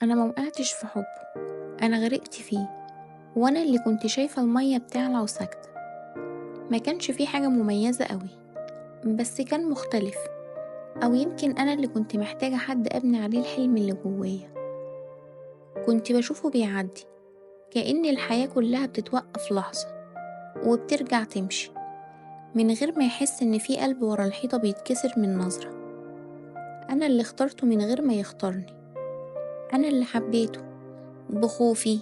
أنا موقعتش في حبه، أنا غرقت فيه، وأنا اللي كنت شايفة المية بتعلى وساكتة. ما كانش فيه حاجة مميزة قوي، بس كان مختلف، أو يمكن أنا اللي كنت محتاجة حد أبني عليه الحلم اللي جوايا. كنت بشوفه بيعدي كأن الحياة كلها بتتوقف لحظة وبترجع تمشي من غير ما يحس إن في قلب ورا الحيطة بيتكسر من نظرة. أنا اللي اخترته من غير ما يختارني، أنا اللي حبيته بخوفي،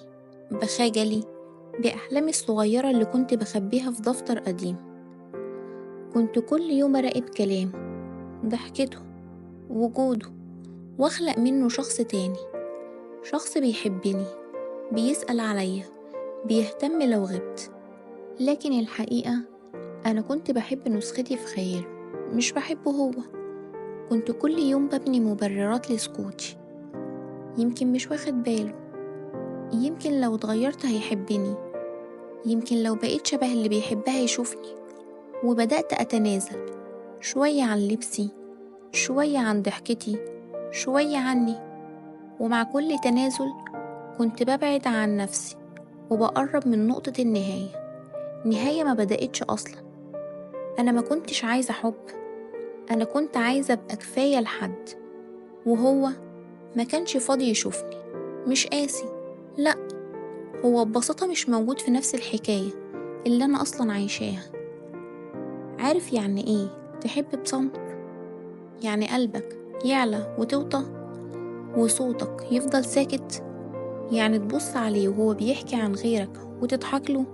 بخجلي، بأحلامي الصغيرة اللي كنت بخبيها في دفتر قديم. كنت كل يوم أراقب كلامه، ضحكته، وجوده، وأخلق منه شخص تاني، شخص بيحبني، بيسأل عليا، بيهتم لو غبت. لكن الحقيقة أنا كنت بحب نسختي في خياله، مش بحبه هو. كنت كل يوم ببني مبررات لسكوتي، يمكن مش واخد باله، يمكن لو اتغيرت هيحبني، يمكن لو بقيت شبه اللي بيحبها يشوفني. وبدأت أتنازل شوية عن لبسي، شوية عن ضحكتي، شوية عني. ومع كل تنازل كنت ببعد عن نفسي وبقرب من نقطة النهاية، نهاية ما بدأتش أصلا. أنا ما كنتش عايزة حب، أنا كنت عايزة أبقى كفاية لحد، وهو ما كانش فاضي يشوفني. مش قاسي، لأ، هو ببساطة مش موجود في نفس الحكاية اللي أنا أصلا عايشاها. عارف يعني إيه تحب بصمت؟ يعني قلبك يعلى وتوطى وصوتك يفضل ساكت، يعني تبص عليه وهو بيحكي عن غيرك وتضحك له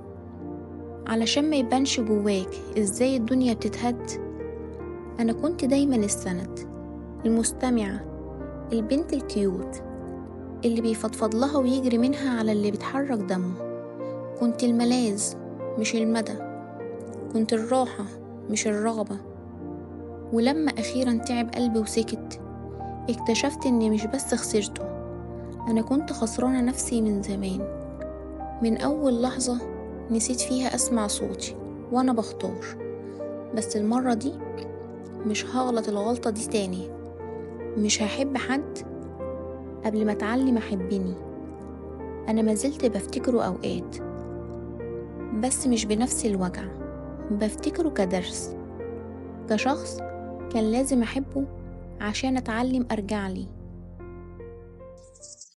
علشان ما يبانش جواك إزاي الدنيا بتتهد. أنا كنت دايما السند، المستمعة، البنت الكيوت اللي بيفضفض لها ويجري منها على اللي بيتحرك دمه. كنت الملاذ مش المدى، كنت الراحة مش الرغبة. ولما أخيرا تعب قلبي وسكت، اكتشفت إني مش بس خسرته، أنا كنت خسرانة نفسي من زمان، من أول لحظة نسيت فيها أسمع صوتي وأنا بختار. بس المرة دي مش هغلط الغلطة دي تاني، مش هحب حد قبل ما أتعلم أحبني. أنا مازلت بفتكره أوقات، بس مش بنفس الوجع، بفتكره كدرس، كشخص كان لازم أحبه عشان أتعلم أرجع لي.